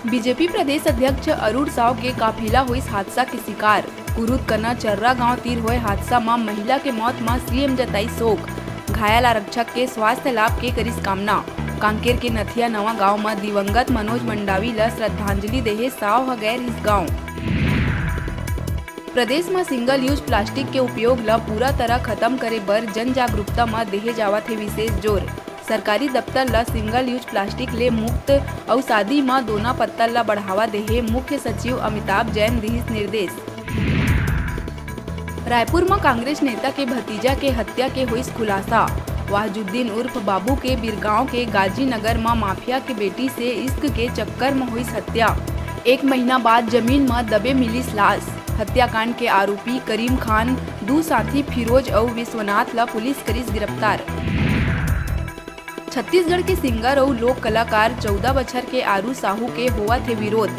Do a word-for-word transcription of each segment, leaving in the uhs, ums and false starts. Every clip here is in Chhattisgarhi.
बीजेपी प्रदेश अध्यक्ष अरुण साव के काफिला होइस हादसा के शिकार। कुरुद कना चर्रा गांव तीर होए हादसा म महिला के मौत म सीएम जताई शोक। घायल आरक्षक के स्वास्थ्य लाभ के करिस कामना। कांकेर के नथिया नवा गांव म दिवंगत मनोज मंडावी ल श्रद्धांजलि देहे साव ह गए रिहिस गांव। प्रदेश म सिंगल यूज प्लास्टिक के उपयोग ल पूरा तरह खत्म करे बर जन जागरूकता म देहे जावत हे विशेष जोर। सरकारी दफ्तर ल सिंगल यूज प्लास्टिक ले मुक्त अउ शादी म दोना पत्तल ल बढ़ावा देहे मुख्य सचिव अमिताभ जैन दिहिस निर्देश। रायपुर म कांग्रेस नेता के भतीजा के हत्या के होइस खुलासा। वाहजुद्दीन उर्फ बाबू के बिरगांव के गाजी नगर म माफिया के बेटी से इश्क के चक्कर म होइस हत्या। एक महीना बाद जमीन म दबे मिलिस लाश। हत्याकांड के आरोपी करीम खान, दू साथी फिरोज अउ विश्वनाथ ल पुलिस करिस गिरफ्तार। छत्तीसगढ़ के सिंगर अउ लोक कलाकार चौदह बछर के आरू साहू के होवत हे विरोध।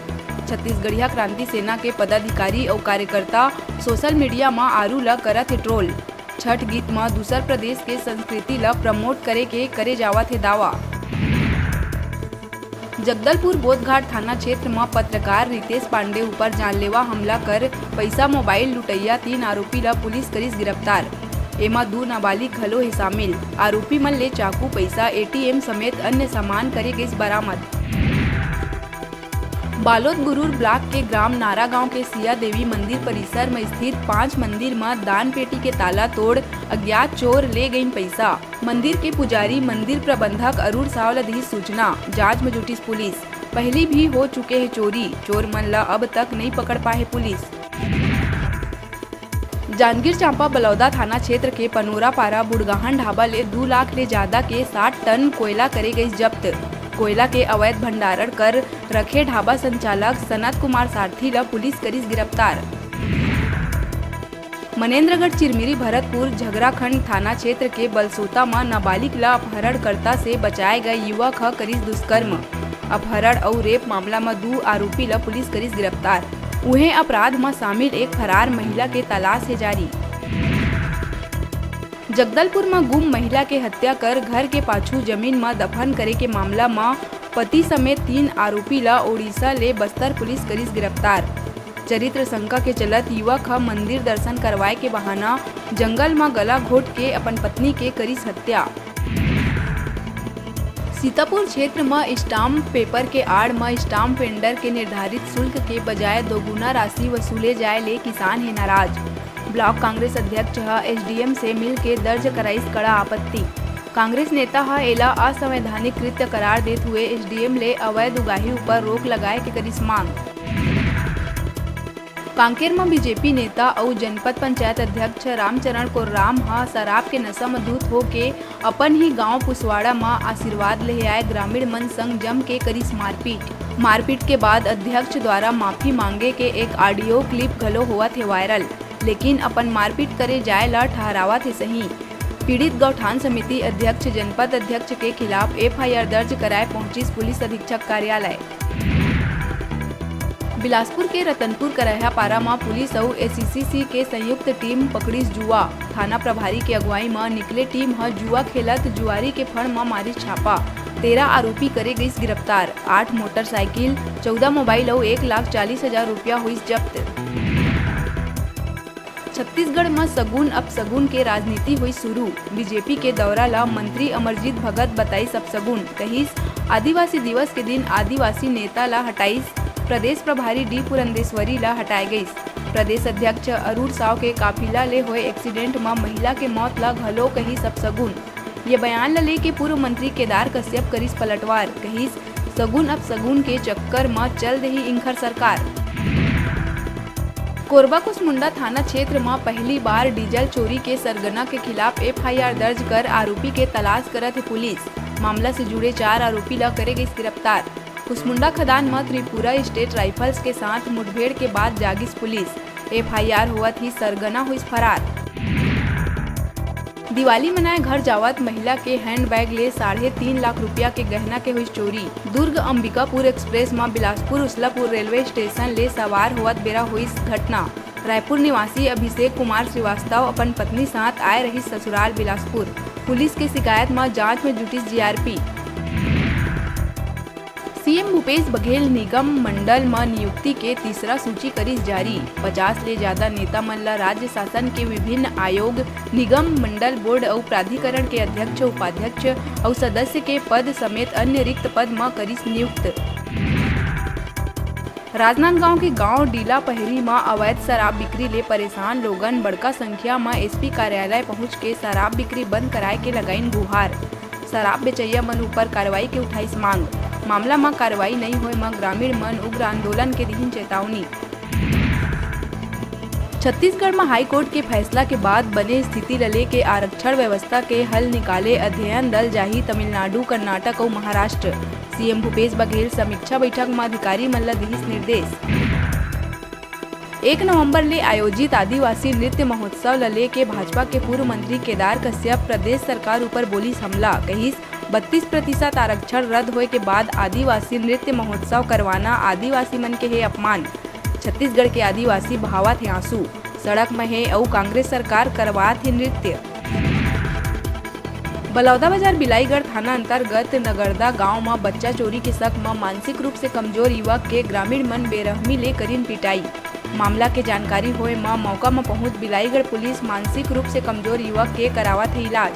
छत्तीसगढ़िया क्रांति सेना के पदाधिकारी अउ कार्यकर्ता सोशल मीडिया म आरू ल करत हे ट्रोल। छठ गीत म दूसर प्रदेश के संस्कृति ल प्रमोट करे के करे जावत हे दावा। जगदलपुर बोधघाट थाना क्षेत्र म पत्रकार रितेश पांडे ऊपर जानलेवा हमला कर पइसा मोबाइल लुटइया तीन आरोपी ल पुलिस करिस गिरफ्तार। एमा दू नाबालिग घलो हे शामिल। आरोपी मन ले चाकू, पइसा, एटीएम समेत अन्य सामान करे गइस बरामद। बालोद गुरूर ब्लॉक के ग्राम नारागांव के सिया देवी मंदिर परिसर म स्थित पांच मंदिर म दान पेटी के ताला तोड़ अज्ञात चोर ले गइन पइसा। मंदिर के पुजारी मंदिर प्रबंधक अरुण साव ल दिस सूचना। जांच म जुटिस पुलिस। पहिली भी हो चुके हे चोरी। चोर मन ल अब तक नइ पकड़ पाए हे पुलिस। जांजगीर चांपा बलौदा थाना क्षेत्र के पनोरा पारा बुड़गाहन ढाबा ले दू लाख ले जादा के साठ टन कोयला करे गइस जब्त। कोयला के अवैध भंडारण कर रखे ढाबा संचालक सनत कुमार सारथी ल पुलिस करिस गिरफ्तार। मनेंद्रगढ़ चिरमिरी भरतपुर झगराखंड थाना क्षेत्र के बलसोता म नाबालिग ल अपहरणकर्ता से बचाए गए युवक ह करिस दुष्कर्म। अपहरण अउ रेप मामला म दू आरोपी ल पुलिस करिस गिरफ्तार। उहें, अपराध म शामिल एक फरार महिला के तलाश हे जारी। जगदलपुर म गुम महिला के हत्या कर घर के पाछू जमीन म दफन करे के मामला म पति समेत तीन आरोपी ल ओडिशा ले बस्तर पुलिस करिस गिरफ्तार। चरित्र शंका के चलत युवक ह मंदिर दर्शन करवाए के बहाना जंगल म गला घोट के अपन पत्नी के करिस हत्या। सीतापुर क्षेत्र म स्टाम्प पेपर के आड़ म स्टाम्प वेंडर के निर्धारित शुल्क के बजाय दोगुना राशि वसूले जाय ले किसान हे नाराज। ब्लॉक कांग्रेस अध्यक्ष ह एसडीएम से मिल के दर्ज कराइस कड़ा आपत्ति। कांग्रेस नेता ह एला असंवैधानिक कृत्य करार देत हुए एसडीएम ले अवैध उगाही ऊपर रोक लगाए के करिस मांग। कांकेर म बीजेपी नेता अउ जनपद पंचायत अध्यक्ष रामचरण कोर्राम ह शराब के नशा म धुत होके अपन ही गांव पुसवाड़ा म आशीर्वाद लेहे आए ग्रामीण मन संग जम के करिस मारपीट। मारपीट के बाद अध्यक्ष द्वारा माफी मांगे के एक ऑडियो क्लिप घलो होवत हे वायरल, लेकिन अपन मारपीट करे जाए ल ठहरावत हे सही। पीड़ित गौठान समिति अध्यक्ष, जनपद अध्यक्ष के खिलाफ एफआईआर दर्ज कराए पहुंचिस पुलिस अधीक्षक कार्यालय। बिलासपुर के रतनपुर करैहा पारा म पुलिस अउ एसईसीसी के संयुक्त टीम पकड़िस जुआ। थाना प्रभारी के अगुवाई म निकले टीम ह जुआ खेलत जुआरी के फड़ म मारिस छापा। तेरह आरोपी करे गइस गिरफ्तार। आठ मोटरसाइकिल, चौदह मोबाइल अउ एक लाख चालीस हजार रुपया होइस जब्त। छत्तीसगढ़ म सगुन अपसगुन के राजनीति होइस शुरू। बीजेपी के दौरा ल मंत्री अमरजीत भगत बताइस अपसगुन, कहिस, आदिवासी दिवस के दिन आदिवासी नेता ल हटाइस, प्रदेश प्रभारी डी पुरंदेश्वरी ल हटाए गइस। प्रदेश अध्यक्ष अरुण साव के काफिला ले होए एक्सीडेंट म महिला के मौत ल घलो कहिस अपसगुन। ये बयान ल लेके पूर्व मंत्री केदार कश्यप करिस पलटवार, कहिस, सगुन अपसगुन के चक्कर म चल देही इंखर सरकार। कोरबा कुसमुंडा थाना क्षेत्र म पहली बार डीजल चोरी के सरगना के खिलाफ एफआईआर दर्ज कर आरोपी के तलाश करत हे पुलिस। मामला से जुड़े चार आरोपी ल करे गइस गिरफ्तार। कुसमुंडा खदान म त्रिपुरा स्टेट राइफल्स के साथ मुठभेड़ के बाद जागिस पुलिस। एफआईआर होवत ही सरगना होइस फरार। दिवाली मनाए घर जावत महिला के हैंडबैग ले साढ़े तीन लाख रुपया के गहना के होइस चोरी। दुर्ग अंबिकापुर एक्सप्रेस म बिलासपुर उसलापुर रेलवे स्टेशन ले सवार होवत बेरा होइस घटना। रायपुर निवासी अभिषेक कुमार श्रीवास्तव अपन पत्नी साथ आए रहिस ससुराल बिलासपुर। पुलिस के शिकायत म जांच म जुटिस जीआरपी। सीएम भूपेश बघेल निगम मंडल म नियुक्ति के तीसरा सूची करिस जारी। पचास ले जादा नेता मन ल राज्य शासन के विभिन्न आयोग, निगम, मंडल, बोर्ड अउ प्राधिकरण के अध्यक्ष, उपाध्यक्ष अउ सदस्य के पद समेत अन्य रिक्त पद म करिस नियुक्त। राजनांदगांव के गांव डीला पहरी म अवैध शराब बिक्री ले परेशान लोगन बड़का संख्या म एसपी कार्यालय पहुंच के शराब बिक्री बंद कराए के लगाइन गुहार। शराब बेचइया मन ऊपर कार्रवाई के उठाइस मांग। मामला म कार्रवाई नइ होए म ग्रामीण मन उग्र आंदोलन के दिहिन चेतावनी। छत्तीसगढ़ म हाईकोर्ट के फैसला के बाद बने स्थिति ल लेके आरक्षण व्यवस्था के हल निकाले अध्ययन दल जाही तमिलनाडु, कर्नाटक अउ महाराष्ट्र। सीएम भूपेश बघेल समीक्षा बैठक म अधिकारी मन ल दिहिस निर्देश। एक नवंबर ले आयोजित आदिवासी नृत्य महोत्सव ल लेके भाजपा के पूर्व मंत्री केदार कश्यप प्रदेश सरकार ऊपर बोलिस हमला, कहिस, बत्तीस प्रतिशत आरक्षण रद्द होए के बाद आदिवासी नृत्य महोत्सव करवाना आदिवासी मन के हे अपमान। छत्तीसगढ़ के आदिवासी बहावत हे आंसू, सड़क म हे अउ कांग्रेस सरकार करवात हे नृत्य। बलौदाबाजार बिलाईगढ़ थाना अंतर्गत नगरदा गांव म बच्चा चोरी के शक म मानसिक रूप से कमजोर युवक के ग्रामीण मन बेरहमी ले करिन पिटाई। मामला के जानकारी होए म मौका म पहुंच बिलाईगढ़ पुलिस मानसिक रूप से कमजोर युवक के करावत हे इलाज।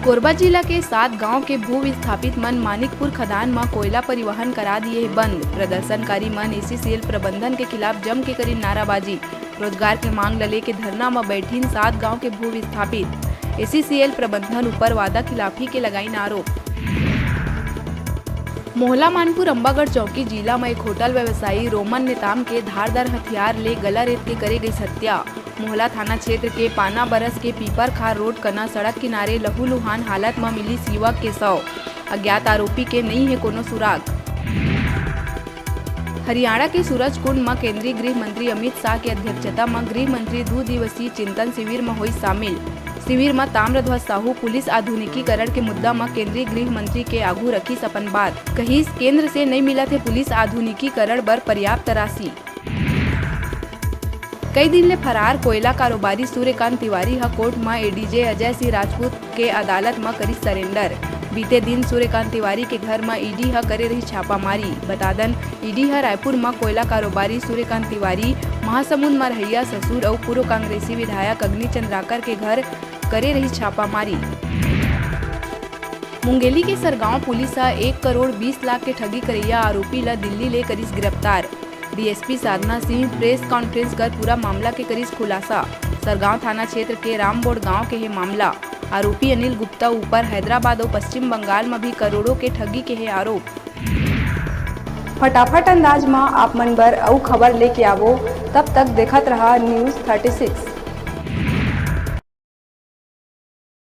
कोरबा जिला के सात गांव के भू विस्थापित मन मानिकपुर खदान म कोयला परिवहन करा दिए हे बंद। प्रदर्शनकारी मन एसीसीएल प्रबंधन के खिलाफ जम के करिन नाराबाजी। रोजगार के मांग ल लेके धरना म बैठिन सात गांव के भू विस्थापित। एसीसीएल प्रबंधन ऊपर वादा खिलाफी के लगाइन आरोप। मोहला मानपुर अम्बागढ़ चौकी जिला म एक होटल व्यवसायी रोमन नेताम के धारदार हथियार ले गला रेत के करे गई हत्या। मोहला थाना क्षेत्र के पाना बरस के पीपर खार रोड कना सड़क किनारे लहूलुहान हालत म मिलिस युवक के शव। अज्ञात आरोपी के नइ हे कोनो सुराग। हरियाणा के सूरजकुंड म केंद्रीय गृह मंत्री अमित शाह के अध्यक्षता म गृह मंत्री दू दिवसीय चिंतन शिविर म होइस शामिल। शिविर म ताम्रध्वज साहू पुलिस आधुनिकीकरण के मुद्दा म केंद्रीय गृह मंत्री के आघू रखिस अपन बात। कहिस, केंद्र से नइ मिलत हे पुलिस आधुनिकीकरण बर पर्याप्त राशि। कई दिन ले फरार कोयला कारोबारी सूर्यकांत तिवारी ह कोर्ट म एडीजे अजय सिंह राजपूत के अदालत म करिस सरेंडर। बीते दिन सूर्यकांत तिवारी के घर म ईडी ह करे रही छापामारी। बता दन, ईडी ह रायपुर म कोयला कारोबारी सूर्यकांत तिवारी, महासमुंद म रहइया ससुर अउ पूर्व कांग्रेसी विधायक अग्नि चंद्राकर के घर करे रही छापामारी। मुंगेली के सरगांव पुलिस ह एक करोड़ बीस लाख के ठगी करइया आरोपी ल दिल्ली ले करिस गिरफ्तार। डीएसपी साधना सिंह प्रेस कॉन्फ्रेंस कर पूरा मामला के करिस खुलासा। सरगांव थाना क्षेत्र के रामबोड़ गांव के हे मामला। आरोपी अनिल गुप्ता ऊपर हैदराबाद अउ पश्चिम बंगाल म भी करोड़ों के ठगी के हे आरोप। फटाफट अंदाज म आप मन बर अउ खबर लेके आवो, तब तक देखत रहा News thirty six।